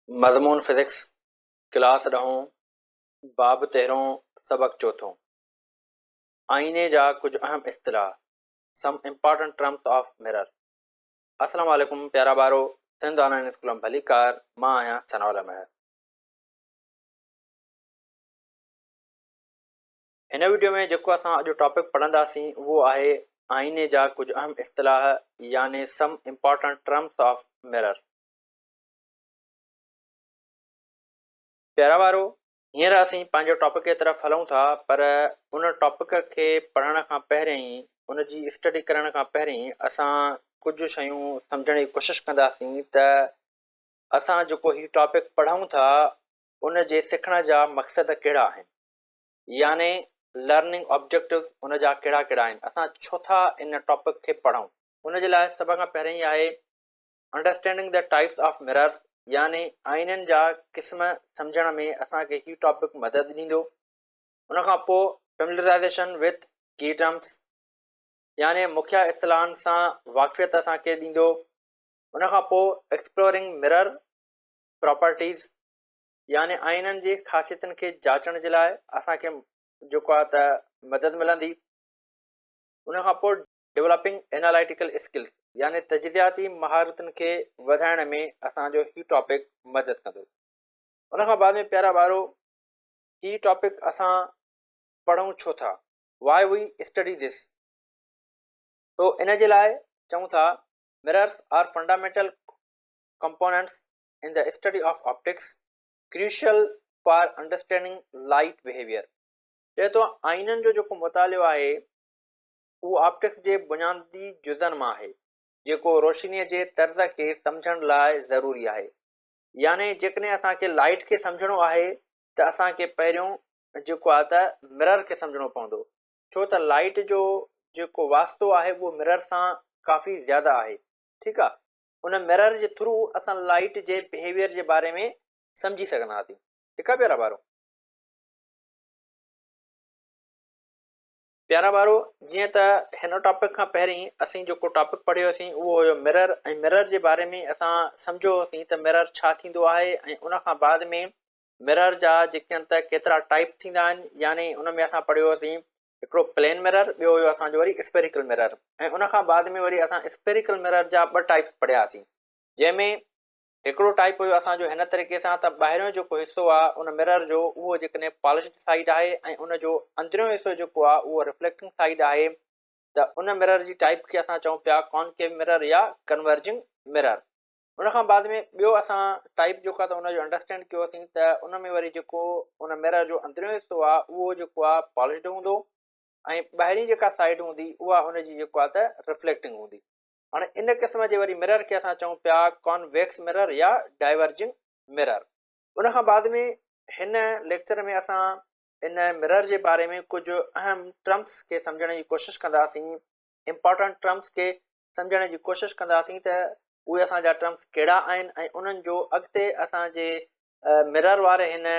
مضمون physics, class ڏهون، باب تيرهون، سبق چوٿون. آئيني جا ڪجهه اهم اصطلاح، Some Important Terms of Mirror. السلام عليڪم پيارا ٻارو، سنڌ آن لائين اسڪول ۾ ڀليڪار، مان آهيان ثناء الله مهر. هن وڊيو ۾ جيڪو اسان اڄ ٽاپڪ پڙهنداسين اهو آهي آئيني جا ڪجهه اهم اصطلاح يعني Some Important Terms of Mirror. پيارا ٻارو، هينئر اسين پنهنجي ٽاپڪ جي طرف هلون ٿا پر ان ٽاپڪ کي پڙهڻ کان پهرين ان جي اسٽڊي ڪرڻ کان پهرين اسان ڪجهه شيون سمجهڻ جي ڪوشش ڪنداسين ته اسان جيڪو هي ٽاپڪ پڙهون ٿا ان جي سکڻ جا مقصد ڪهڙا آهن يعني لرننگ آبجيڪٽوز ان جا ڪهڙا ڪهڙا آهن، اسان ڇو ٿا ان ٽاپڪ کي پڙهون. ان جي لاء سڀ کان پهرين آهي understanding the types of mirrors يعني آئينن جا قسم سمجهڻ ۾ اسان کي هي ٽاپڪ مدد ڏيندو. ان کان پوء فيملرائزيشن وٿ ڪي ٽرمز يعني مکيه اصطلاحن سان واقفيت اسان کي ڏيندو. ان کان پوء ايڪسپلورنگ مرر پراپرٽيز يعني آئينن جي خاصيتن کي جاچڻ جي لاء اسان کي جيڪو آهي ته مدد ملندي. ان کان پوء ڊولپنگ اينالائٽيڪل اسڪلز يعني تجزياتي مهارتن کي وڌائڻ ۾ اسان جو هي ٽاپڪ مدد ڪندو. ان کان بعد ۾ پيارا ٻارو هي ٽاپڪ اسان پڙهون ڇو ٿا؟ Why we study this؟ تو ان جي لاء چئون ٿا Mirrors are fundamental components in the study of optics, crucial for understanding light behavior. چئي ٿو آئينن جو جيڪو مطالعو آهي اهو آپٽڪس جي بنيادي جزن مان آهي جيڪو روشنيء جي طرز کي سمجهڻ لاء ضروري آهي. يعني جيڪڏهن اسان کي لائٽ کي سمجهڻو آهي ته اسان کي پهريون جيڪو آهي ته مرر کي سمجهڻو پوندو ڇو ته لائٽ جو جيڪو واسطو آهي اهو مرر سان ڪافي زياده آهي ٺيڪ آهي. ان مرر جي ٿرو اسان لائيٽ جي بهيويئر جي باري ۾ سمجهي سگهنداسين. ٺيڪ آهي پيارا ٻارو. پيارا ٻارو جيئن ته هن ٽاپڪ کان پهرين اسين جيڪو ٽاپڪ پڙهيوسين اهو هيو مرر ۽ مرر جي باري ۾ اسان سمجهيو هوسين ته مرر ڇا ٿيندو آهي ۽ ان کان بعد ۾ مرر جا جيڪي آهن ته ڪيترا ٽائپس ٿيندا آهن يعني ان ۾ اسان پڙهيو هوسين هڪڙو پلين مرر ٻيو هيو اسان جو وري اسفيريڪل مرر ۽ ان کان بعد ۾ وري اسان اسفيريڪل مرر جا ٻه ٽائپس پڙهياسين جنهن ۾ هڪڙو ٽائپ هيو اسان جو هن طريقي سان ته ٻاهريون جيڪو حصو آهي ان مرر جو اهو جيڪڏهن پالشڊ سائيڊ آهي ۽ ان جو اندريون حصو جيڪو آهي اهو ريفليڪٽنگ سائيڊ آهي ته ان مرر جي ٽائپ کي اسان چئون پيا ڪانڪيو مرر يا ڪنورجنگ مرر. ان کان بعد ۾ ٻيو اسان ٽائپ جيڪو آهي ته ان جو انڊرسٽينڊ ڪيوسين ته ان ۾ وري جيڪو ان مرر جو اندريون حصو آهي اهو جيڪو آهي پالشڊ هوندو ۽ ٻاهرين جيڪا سائيڊ هوندي اها ان جي جيڪو آهي ته ريفليڪٽنگ هوندي. هاڻي ان قسم جي وري مرر کي اسان چئون پيا ڪانويڪس مرر يا ڊائيورجنگ مرر. ان کان بعد ۾ هن ليڪچر ۾ اسان ان مرر جي باري ۾ ڪجهه اهم ٽرمس کي سمجهڻ جي ڪوشش ڪنداسين، امپارٽنٽ ٽرمس کي سمجهڻ جي ڪوشش ڪنداسين ته اهي اسان جا ٽرمس ڪهڙا آهن ۽ انهن جو اڳتي اسان جي مرر واري هن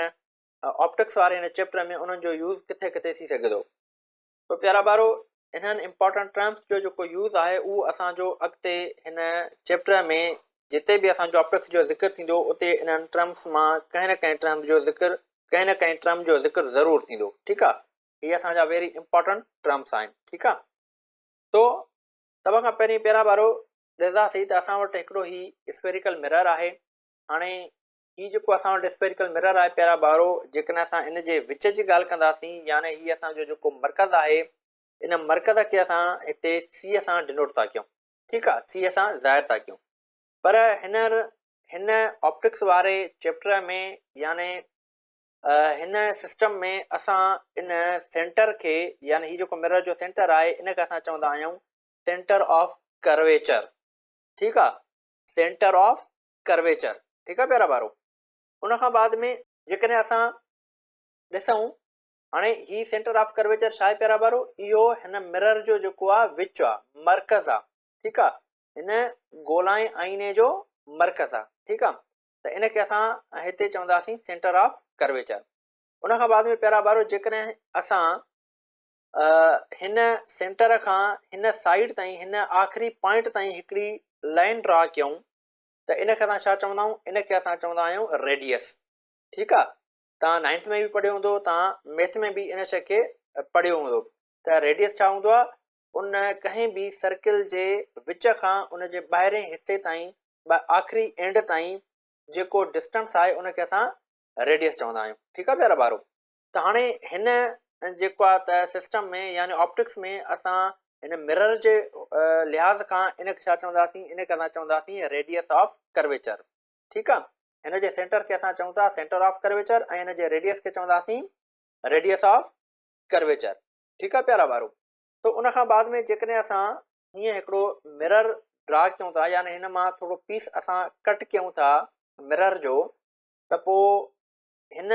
آپٽڪس واري هن چيپٽر ۾ انهن جو يوز ڪٿي ڪٿي ٿي سگهي ٿو. تو پيارا ٻارو انهن امپارٽنٽ ٽرمس جو جيڪو يوز آهي اهو اسان جو اڳتي هن چيپٽر ۾ جتي به اسان جو آپٽڪس جو ذڪر ٿيندو اتي انهن ٽرمس مان ڪنهن نه ڪنهن ٽرم جو ذڪر ڪنهن نه ڪنهن ٽرم جو ذڪر ضرور ٿيندو ٺيڪ آهي. هي اسان جا ويري امپارٽنٽ ٽرمس آهن ٺيڪ آهي. تو سڀ کان پهرين پيرا ٻارو ڏسنداسين ته اسان وٽ هڪڙو هي اسفيريڪل مرر آهي. هاڻي هي جيڪو اسان وٽ اسفيريڪل مرر آهي پيارا ٻارو جيڪڏهن اسان ان جي وچ جي ڳالهه ڪنداسين يعني هي اسان جو جيڪو مرڪز آهي ان مرڪز کي اسان هتي سي سان ڊينوٽ ٿا ڪيون ٺيڪ آهي سي سان ظاهر ٿا ڪيون پر هينئر هن آپٽڪس واري چيپٽر ۾ يعني هن سسٽم ۾ اسان ان سينٽر کي يعني هي جيڪو مرر جو سينٽر آهي ان کي اسان چوندا آهيون سينٽر آف ڪرويچر ٺيڪ آ سينٽر آف ڪرويچر ٺيڪ آ پيارا ٻارو ان کان بعد ۾ جيڪڏهن اسان ڏسون هاڻي هي سينٽر آف ڪرويچر ڇا آهي پيارا ٻارو اهو هن مرر جو جيڪو آ وچ آ مرڪز آ ٺيڪ آ هن گولائي آئيني جو مرڪز آ ٺيڪ آ ته ان کي اسان هتي چونداسين سينٽر آف ڪرويچر. ان کان بعد ۾ پيارا ٻارو جيڪڏهن اسان هن سينٽر کان هن سائيڊ تائين هن آخري پوائنٽ تائين هڪڙي لائين ڊرا ڪيون. ته ان کي اسان ڇا چوندا آهيون؟ ان کي اسان چوندا آهيون ريڊيس. ٺيڪ آ، توهان نائنٿ ۾ به پڙهيو هوندو، توهان ميٿ ۾ به ان شيء کي پڙهيو هوندو ته ريڊيس ڇا هوندو آ؟ ان ڪنهن به سرڪل جي وچ کان ان جي ٻاهرين حصي تائين، آخري اينڊ تائين جيڪو ڊسٽنس آهي ان کي اسان ريڊيس چوندا آهيون. ٺيڪ آ پيارا ٻارو، ته هاڻي هن جيڪو آ ته سسٽم ۾ يعني آپٽڪس ۾ اسان هن مرر جي لحاظ کان ان کي ڇا چونداسين؟ ان کي اسان چونداسين ريڊيس آف ڪرويچر. ٺيڪ آ، هن جي سينٽر کي اسان چئون ٿا سينٽر آف ڪرويچر ۽ هن جي ريڊيس کي چونداسين ريڊيس آف ڪرويچر. ٺيڪ آ پيارا ٻارو، ته ان کان بعد ۾ جيڪڏهن اسان هيئن هڪڙو مرر ڊرا ڪيون ٿا، يعني هن مان ٿورو پيس اسان ڪٽ ڪيون ٿا مرر جو، ته پوء هن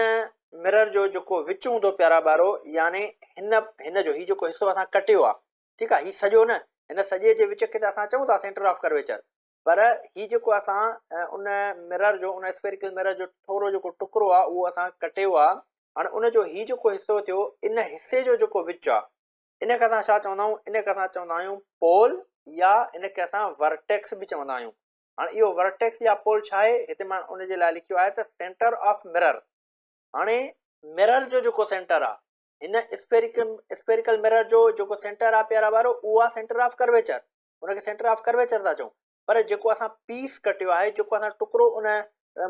مرر جو جيڪو وچ هوندو پيارا ٻارو، يعني هن هن جو هي جيڪو حصو اسان ڪٽيو آ، ٺيڪ آ، هي سڄو نه، هن سڄي جي وچ کي ته اسان چئون ٿا سينٽر آف ڪرويچر، پر هي جيڪو اسان ان مرر جو، ان اسفيريڪل مرر جو ٿورو جيڪو ٽڪرو آ اهو اسان ڪٽيو آ، هاڻي ان جو هي جيڪو حصو ٿيو ان حصي جو جيڪو وچ آ ان کي اسان ڇا چوندا آهيون؟ ان کي اسان چوندا آهيون پول يا ان کي اسان ورٽيڪس به چوندا آهيون. هاڻي اهو ورٽيڪس يا پول ڇا آهي؟ هتي مان ان جي لاء لکيو آهي ته سينٽر آف مرر. هاڻي مرر جو جيڪو سينٽر آهي، هن اسفيريڪل مرر جو جيڪو سينٽر آهي پيارا ٻارو، اهو آهي سينٽر آف ڪرويچر. ان کي سينٽر آف ڪرويچر ٿا چئون. پر جيڪو اسان پيس ڪٽيو آهي، جيڪو اسان ٽڪرو ان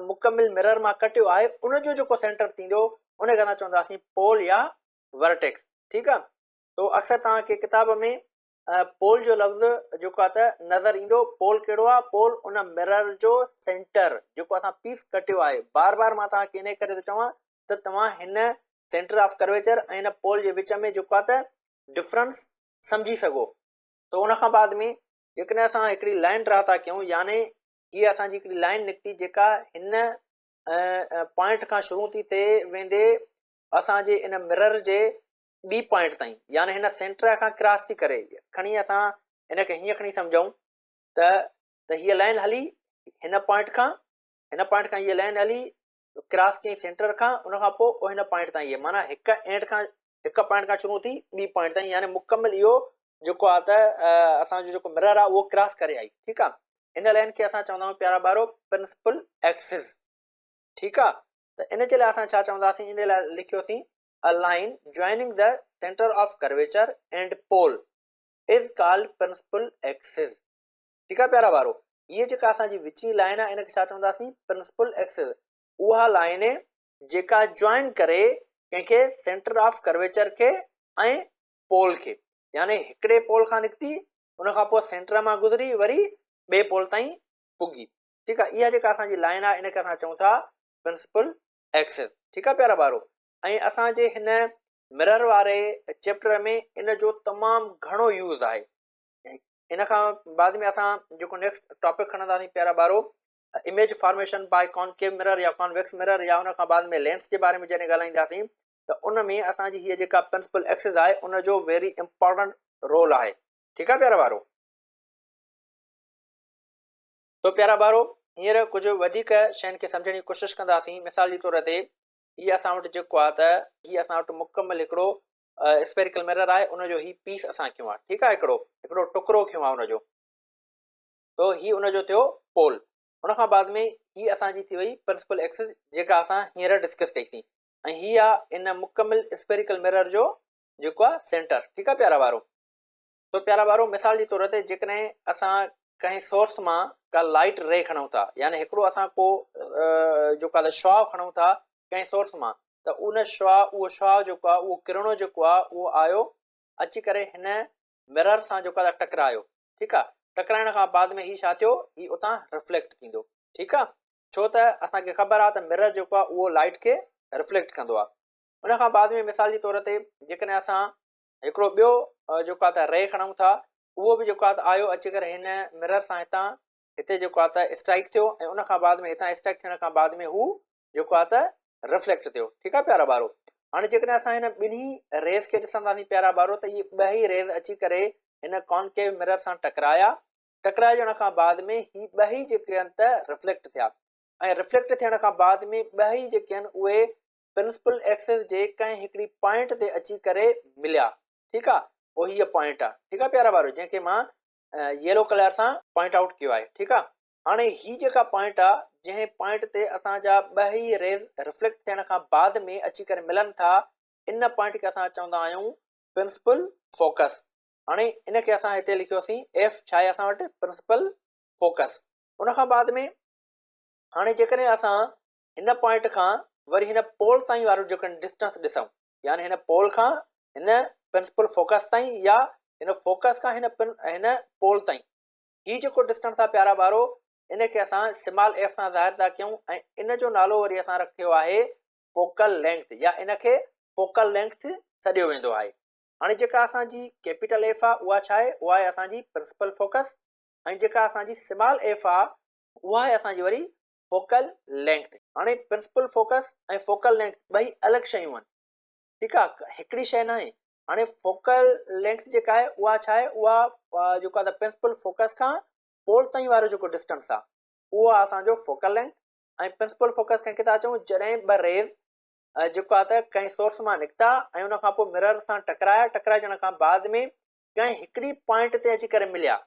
مڪمل مرر مان ڪٽيو آهي، ان جو جيڪو سينٽر ٿيندو، ان کي اسان چونداسين پول يا ورٽيڪس. ٺيڪ آهي، تو اڪثر توهان کي ڪتاب ۾ پول جو لفظ جيڪو آهي ته نظر ايندو. پول ڪهڙو آهي؟ پول ان مرر جو سينٽر جيڪو اسان پيس ڪٽيو آهي. بار بار مان توهان کي انهي ڪري ٿو چوان ته توهان هن سينٽر آف ڪرويچر ۽ هن پول جي وچ ۾ جيڪو آهي ته ڊفرنس سمجهي سگهو. ته ان کان بعد ۾ جيڪڏهن اسان هڪڙي لائن ڊرا ٿا ڪيون، يعني هي اسان جي هڪڙي لائن نڪتي جيڪا هن پوائنٽ کان شروع ٿي ٿئي ويندي اسان جي ان مرر جي ٻي پوائنٽ تائين، يعني هن سينٽر کان ڪراس ٿي ڪري، کڻي اسان ان کي هيئن کڻي سمجهون ته ته هيء لائن هلي هن پوائنٽ کان، هن پوائنٽ کان هيء لائن هلي ڪراس ڪيائين سينٽر کان، ان کان پوء هن پوائنٽ تائين، هيء معنيٰ هڪ اينڊ کان، هڪ پوائنٽ کان شروع ٿي ٻي پوائنٽ تائين، يعني مڪمل اهو جيڪو آهي ته اسان جو جيڪو مرر آهي اهو ڪراس ڪري آئي. ٺيڪ آهي، هن لائن کي اسان چوندا آهيون پيارا ٻارو پرنسپل ايڪسز. ٺيڪ آهي، ته ان جي لاء اسان ڇا چونداسين؟ ان لاء لکيوسين A line joining the center of curvature and pole is called principal axis. ٺيڪ آهي پيارا ٻارو، هيء جيڪا اسان جي وچين لائن آهي ان کي ڇا چونداسين؟ Principal axis. اها لائن جيڪا جوائن ڪري ڪنهن کي؟ سينٽر آف ڪرويچر کي ۽ پول کي، يعني هڪڙي پول کان نڪتي ان کان پوء سينٽر مان گذري وري ٻئي پول تائين پڳي. ٺيڪ آهي، اها جيڪا اسان جي لائن آهي ان کي اسان چئون ٿا پرنسپل ايڪسس. ٺيڪ آهي پيارا ٻارو، ۽ اسان جي هن مرر واري چيپٽر ۾ ان جو تمام گهڻو يوز آهي. ان کان بعد ۾ اسان جيڪو نيڪسٽ ٽاپڪ کڻنداسين پيارا ٻارو، image formation by concave mirror يا ڪانويڪس مرر، يا ان کان بعد ۾ لينس جي باري ۾ جڏهن ڳالهائينداسين ته ان ۾ اسان جي هيء جيڪا پرنسپل ايڪسس آهي ان جو ويري امپارٽنٽ رول آهي. ٺيڪ آهي پيارا ٻارو. تو پيارا ٻارو، هينئر ڪجهه وڌيڪ شين کي سمجهڻ جي ڪوشش ڪنداسين. مثال جي طور تي هي اسان وٽ جيڪو آهي ته هي اسان وٽ مڪمل هڪڙو اسفيريڪل مرر آهي، ان جو هي پيس اسان کنيو آهي. ٺيڪ آهي، هڪڙو ٽڪرو کنيو آهي ان جو، تو هي ان جو ٿيو پول. ان کان بعد ۾ هي اسان جي ٿي وئي پرنسپل ايڪسس جيڪا اسان هينئر ڊسڪس ڪئي سين، ۽ هي آهي ان مڪمل اسفيريڪل مرر جو جيڪو آهي سينٽر. ٺيڪ آهي پيارا ٻارو. تو پيارا ٻارو، مثال جي طور تي جيڪڏهن اسان ڪنهن سورس مان ڪا لائيٽ ري کڻون ٿا، يعني هڪڙو اسان ڪو جيڪو آهي شعاع کڻون ٿا ڪنهن سورس مان، ته ان شعاع، اهو شعاع جيڪو آهي، اهو ڪرڻو جيڪو آهي اهو آيو اچي ڪري هن مرر سان جيڪو آهي ٽڪرايو. ٺيڪ آهي، ٽڪرائڻ کان بعد ۾ هي ڇا ٿيو؟ هي اتان رفليڪٽ ٿيندو. ٺيڪ آهي، ڇو ته اسان کي خبر آهي ته مرر جيڪو آهي اهو لائيٽ کي رفليڪٽ ڪندو آهي. ان کان بعد ۾ مثال جي طور تي جيڪڏهن اسان هڪڙو ٻيو جيڪو آهي ته ري کڻون ٿا، اهو به جيڪو آهي ته آيو اچي ڪري هن مرر سان هتان هتي جيڪو آهي ته اسٽرائيڪ ٿيو، ۽ ان کان بعد ۾ هتان اسٽرائيڪ ٿيڻ کان بعد ۾ هو جيڪو آهي ته رفليڪٽ ٿيو. ٺيڪ آهي پيارا ٻارو، هاڻي جيڪڏهن اسان هن ٻنهي ريز کي ڏسنداسين پيارا ٻارو، ته اهي ٻئي ريز اچي ڪري هن ڪانڪيو مرر سان ٽڪرايا، ٽڪرائجڻ کان بعد ۾ هي ٻئي جيڪي آهن ته رفليڪٽ ٿيا، ۽ رفليڪٽ ٿيڻ کان بعد ۾ ٻئي جيڪي آهن اهي پرنسپل ايڪسس جي ڪنهن هڪڙي پوائنٽ تي اچي ڪري مليا. ٺيڪ آ، پوء هيء پوائنٽ آ. ٺيڪ آ پيارا ٻارو، جنهن کي مان ييلو ڪلر سان پوائنٽ آئوٽ ڪيو آهي. ٺيڪ آ. هاڻي هي جيڪا پوائنٽ آ جنهن پوائنٽ تي اسان جا ٻه ئي ريز ريفليڪٽ ٿيڻ کان بعد ۾ اچي ڪري ملن ٿا ان پوائنٽ کي اسان چوندا آهيون پرنسپل فوڪس. هاڻي ان کي اسان هتي لکيوسين ايف ڇا آهي اسان وٽ پرنسپل فوڪس. ان کان بعد ۾ هاڻي جيڪڏهن اسان هن پوائنٽ کان وري هن پول تائين وارو جيڪڏهن ڊسٽنس ڏسون يعني هن پول کان هن پرنسپل فوڪس تائين يا هن فوڪس کان هن پول تائين هي جيڪو ڊسٽنس آ پيارا ٻارو ان کي اسان سمال ايف سان ظاهر ٿا ڪيون ۽ ان جو نالو وري اسان رکيو آهي فوڪل لينگٿ يا ان کي فوڪل لينگٿ سڏيو ويندو آهي. هاڻي جيڪا اسان جي ڪيپيٽل ايف آ اها ڇا آهي؟ اها آهي اسان جي پرنسپل فوڪس ۽ جيڪا اسان جي سمال ايف آ اها آهي اسان جي وري فوڪل لينگٿ. هاڻي پرنسپل فوڪس ۽ فوڪل لينگٿ ٻئي الڳ شيون آهن ٺيڪ آ هڪڙي شيء ناهي. هاڻي فوڪل لينگٿ جيڪا آهي اها ڇا آهي اها جيڪو آهي ته پرنسپل فوڪس کان پول تائين وارو جيڪو ڊسٽنس آهي اهو آهي اسان جو فوڪل لينگٿ ۽ پرنسپل فوڪس ڪنهن کي ٿا چئون جڏهن ٻه ريز جيڪو آهي ته ڪنهن سورس مان نڪتا ۽ ان کان پوء مرر سان ٽڪرايا ٽڪرائجڻ کان بعد ۾ ڪنهن هڪڙي پوائنٽ تي اچي ڪري مليا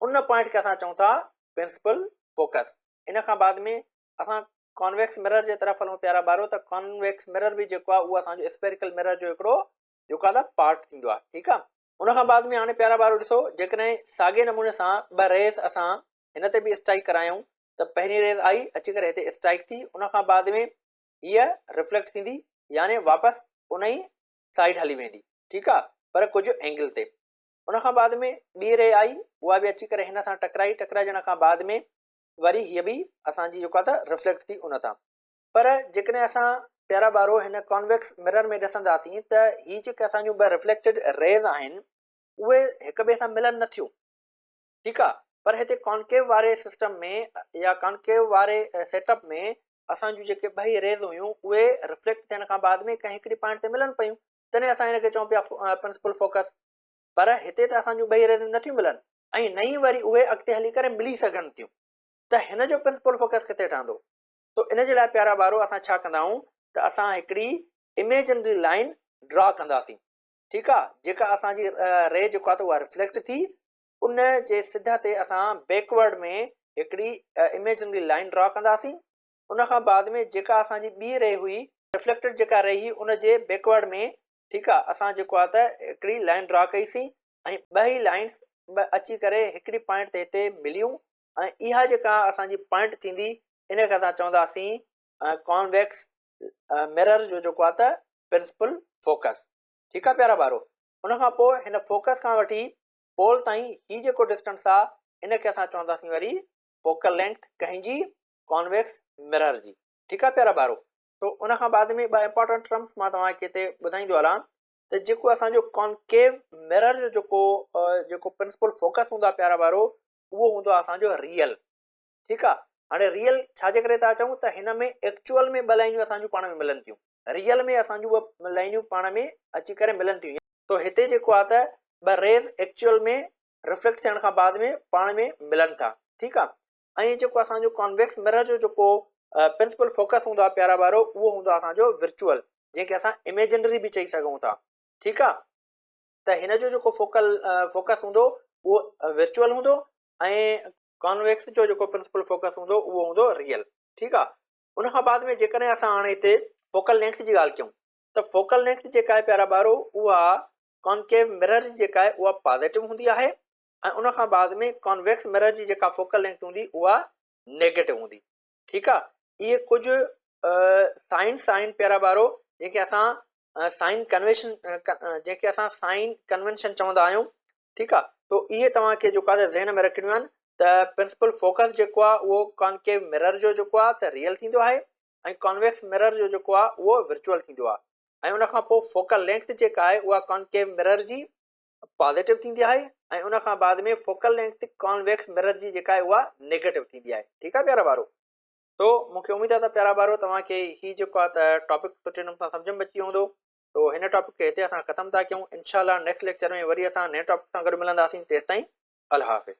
ان پوائنٽ کي اسان چئون ٿا پرنسپل فوڪس. ان کان بعد ۾ اسان ڪانويڪس مرر جي طرف هلون پيارا ٻارو ته ڪانويڪس مرر به جيڪو آهي اهو اسان جو اسفيريڪل مرر جو هڪڙو جيڪو آهي ته پارٽ ٿيندو آهي ٺيڪ آهي. ان کان بعد ۾ هاڻي پيارا ٻارو ڏسو جيڪڏهن ساڳي نموني سان ٻه ريز اسان هن تي به اسٽرائيڪ ڪرايون ته پهرين ريز آئي اچي ڪري هتي اسٽرائيڪ ٿي ان کان بعد ۾ هيء ريفليڪٽ ٿيندي يعني واپس ان ئي سائيڊ هلي ويندي ٺيڪ آهي پر ڪجهه اينگل تي. ان کان بعد ۾ ٻي ري آئي اها به اچي ڪري هن سان ٽڪرائي ٽڪرائجڻ کان بعد ۾ وري هيء به اسان جي جيڪو آهي ته ريفليڪٽ ٿي ان تان. پر جيڪڏهن اسان پيارا ٻارو هن ڪانويڪس مرر ۾ ڏسنداسين ته هي جيڪي اسان جون ٻه ريفليڪٽيڊ ريز آهن اهي هڪ ٻئي سان ملن نه ٿيون ٺيڪ آهي پر هتي ڪانڪيو واري سسٽم ۾ يا ڪانڪيو واري سيٽ اپ ۾ اسان جون جيڪي ٻئي ريز هيون اهي ريفليڪٽ ٿيڻ کان بعد ۾ ڪنهن هڪڙي پوائنٽ تي ملن پيون تڏهن اسان هن کي چئون پيا پرنسپل فوڪس پر هتي ته اسان جون ٻئي ريزون نٿيون ملن ۽ نه ئي وري اهي اڳتي هلي ڪري ملي سگهن ٿيون ته هن جو پرنسپل فوڪس ڪٿي ٺهندو؟ تو ان جي لاء پيارا ٻارو اسان ڇا ڪندا آهيون ته اسان هڪڙي اميجنري لائين ڊرا ڪنداسين ٺيڪ آ جيڪا اسان جي ري جيڪو آ ته اها ريفليڪٽ ٿي ان جي سڌ تي اسان بيڪورڊ ۾ هڪڙي اميجنري لائين ڊرا ڪنداسين ان کان بعد ۾ جيڪا اسان جي ٻي ري هئي، ريفليڪٽيڊ جيڪا ري هئي ان جي بيڪورڊ ۾ ٺيڪ آ اسان جيڪو آ ته هڪڙي لائين ڊرا ڪئي سين ۽ ٻئي لائينس اچي ڪري هڪڙي پوائنٽ تي هتي مليون ۽ اها جيڪا اسان جي پوائنٽ ٿيندي ان کي اسان چونداسين ڪانويڪس مرر جو جيڪو آ ته پرنسپل فوڪس ٺيڪ آ پيارا ٻارو ان کان پوء هن فوڪس کان وٺي پول تائين هي جيڪو ڊسٽنس آ ان کي اسان چونداسين وري فوڪل لينگٿ ڪنهن جي ڪانويڪس مرر جي ٺيڪ آ پيارا ٻارو تو ان کان بعد ۾ ٻه امپارٽنٽ ٽرمس مان توهان کي هتي ٻڌائيندو هلان ته جيڪو اسان جو ڪانڪيو مرر جو جيڪو جيڪو پرنسپل فوڪس هوندو آ پيارا ٻارو اهو هوندو آ اسان جو ريئل ٺيڪ آ هاڻي ريئل ڇا جي ڪري ٿا چئون ته هن ۾ ايڪچوئل ۾ ٻه لائنيون اسان جون پاڻ ۾ ملن ٿيون ريئل ۾ اسان جون ٻه لائنيون پاڻ ۾ اچي ڪري ملن ٿيون تو هتي جيڪو آ ته ٻه ريز ايڪچوئل ۾ ريفليڪٽ ٿيڻ کان بعد ۾ پاڻ ۾ ملن ٿا ٺيڪ آ ۽ جيڪو اسان جو ڪانويڪس مرر جو جيڪو پرنسپل فوڪس هوندو آهي پيارا ٻارو اهو هوندو آهي اسان جو ورچوئل جنهن کي اسان اميجنري به چئي سگهون ٿا ٺيڪ آهي ته هن جو جيڪو فوڪل فوڪس هوندو اهو ورچوئل هوندو ۽ ڪانويڪس جو جيڪو پرنسپل فوڪس هوندو اهو هوندو ريئل ٺيڪ آهي ان کان بعد ۾ جيڪڏهن اسان هاڻي هتي فوڪل لينٿ جي ڳالهه ڪيون ته فوڪل لينٿ جيڪا آهي پيارا ٻارو اها ڪانڪيو مرر جي جيڪا آهي اها پازيٽو هوندي آهي ۽ ان کان بعد ۾ ڪانويڪس مرر جي جيڪا فوڪل لينٿ هوندي اها نيگيٽو هوندي ٺيڪ آ اهي ڪجهه سائنس آهن پيارا ٻارو جنهن کي اسان سائن ڪنويشن جنهن کي اسان سائن ڪنوينشن چوندا آهيون ٺيڪ آ تو اهي توهان کي جيڪو آهي ذهن ۾ رکڻيون آهن ته پرنسپل فوڪس جيڪو آ اهو ڪانڪيو مرر جو جيڪو آ ته ريئل ٿيندو آهي ۽ ڪانويڪس مرر جو جيڪو آ اهو ورچوئل ٿيندو آ ۽ ان کان پوء فوڪل لينٿ جيڪا آهي اها ڪانڪيو مرر جي پازيٽو ٿيندي آهي ۽ ان کان بعد ۾ فوڪل لينٿ ڪانويڪس مرر جي جيڪا آهي اها نيگيٽو ٿيندي آهي ٺيڪ آهي پيارا ٻارو تو مونکي اميد آهي ته پيارا ٻارو توهان کي هي جيڪو آهي ته ٽاپڪ سٺي نموني سان سمجھ ۾ اچي ويو هوندو تو هن ٽاپڪ کي هتي اسان ختم ٿا ڪيون انشاء الله نيڪسٽ ليڪچر ۾ وري اسان نئين ٽاپڪ سان گڏ ملنداسين تيستائين الله حافظ.